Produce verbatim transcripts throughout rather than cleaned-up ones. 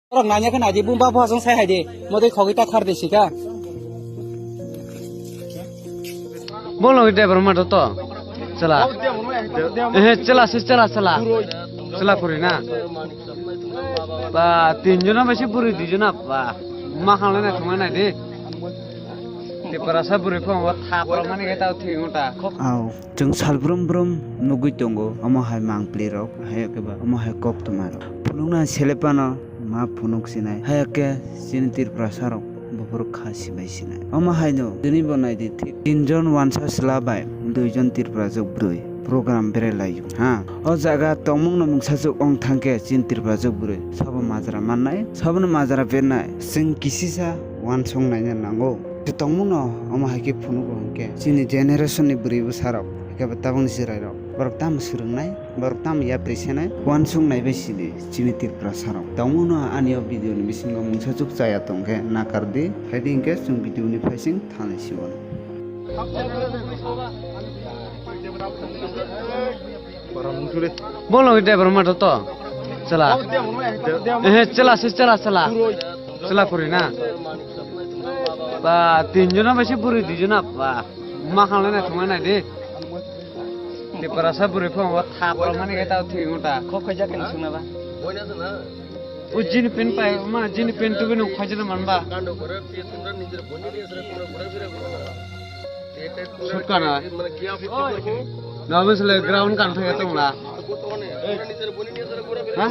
Borok nanya khe naidi, bumba bwsajwng sai hai di. Motwi khogwi ta khar di sika. Bono driver ma to. Chwla. Eh, chwla se chwla, chwla. Chwla kori na. Ba, tinjon bai se bwrwi duijon ba. Ma khanle na thumai nai di. Tiprasa bwrwi phone bo thap rok mani khe ta thwi ngota. Aw. Chwng salbrum brum nugwi tongo, omo hai mangpli rok, hai khe ba omo hai koktwma rok. Phunuknai sele phano ma phunuk sinai, hai khe chini Tiprasa rok buphuru kha sibai sinai. Omo hai no tini bo nai di thik tinjon wansa chwla bai duijon Tiprajwk bwrwi program berai lai o. Ha, o jaga tongmung no mungsa chuk ong thang khe chini Tiprajwk bwrwi sabo majra mannai, sabo no majra bernai. Chwng kisisa wansong naina nango. Tongmungno omo hai khe phunugo hwnkhe chini generation ni bwrwi bwsarok, hwnkhe bo tabukni chwrairok, borok tamo swrwngnai, borok tamo yapri senai, uansuk naibai sidi chini Tiprasarok. Tongmungno ani o video ni bisingo mungsa chuk chaya tongkhe nakar di, phaidi hwnkhe chwng video ni phaising thanglai sibo. Bono driver ma to. Chwla. Eh, chwla se chwla, chwla. Chwla kori na. Ba, tinjon bai se bwrwi duijon ba. Ma khanle na thumai nai di. Tiprasa bwrwi phone bo thap rok mani khe ta thwi ngota. Khok khaijak khe swngna ba. O jini pin pai ma jini pin tu bini khaijana man ba. Sutkana. Nabasle ground kan thaya tongla. Ha?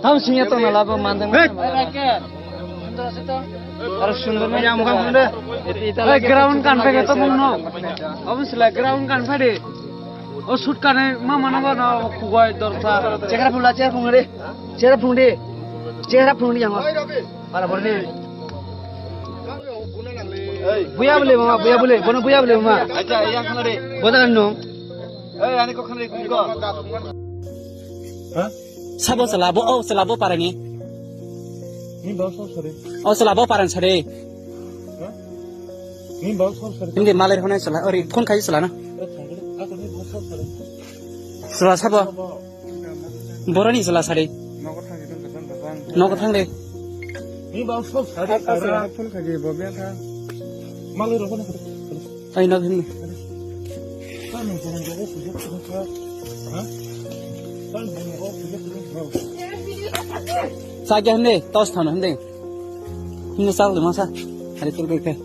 Tam singya tongla labo mandang. Hey! Aro sundor na. Hey, ground kan thaya tongno. Abasle ground kan phade. O sutkane ma mana ba na kugoi dorsa. Chehra phungla, chehra phungre. Chehra phungde. Chehra phungde yang. Para bole. Buya bole mama, buya bole, bono buya bole mama. Acha, yang khana re. Boda no. Eh, ani ko khana re, ko. Ha? Sabo sala bo, oh, sala bo parani. Ni ba so sare. Oh, sala bo paran sare. Ha? Ni ba so sare. Hindi maler hona sala, ori phone khai sala na. Sala sabo. Boroni sala sari. Nogo thang di, tong kasang kasang. Nogo thang de. Ni ba so sari. Phone khai di, bo biya kha. Malai rokon. Ai, nog hin. Sa kya hinde, tos thano hinde. Hinde sal de masa. Hari tul kai.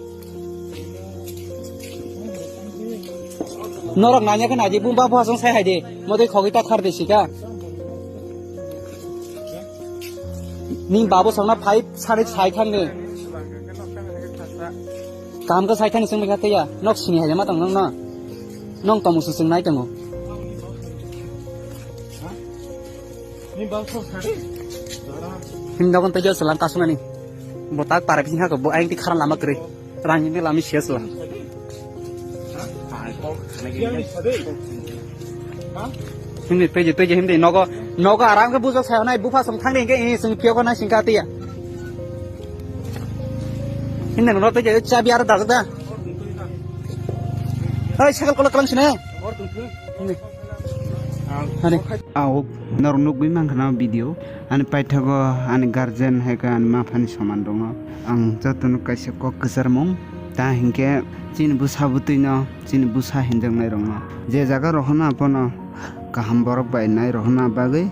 Norok nanya khe naidi, bumba bwsajwng sai hai di. Motwi khogwi ta khar di sika. Ni babu songna phai sari sai thang ni. Kam ka sai thang ni sing kha tiya. Nok sini hai ma tong nang na. Nong tong musu sing nai tongo. Him dogon tejo selang kasuna ni. Botak para bising ha ko bo aing ti kharan lama kri. Rang ini lami sia selang. Hindi, peje, peje, hindi. Nogo, nogo aram ke bujok saya nai, bufa song thang ni ke, ini song pio ko nai singka tiya. Hindi, nogo peje, chabi ara dajak da. Hei, sakal kolak kalang sini. Hindi. Hari. Aw, norok nugwi mankha na video. Ani paithago ani guardian hai khe ani maphani soman rokno ang jotono kaisa kok kwcharmung. Ta hinkhe chini bwsa bwtwino, chini bwsa hinjaknai rokno je jaga rohorna bono kaham borok bai nai rohorna bagwi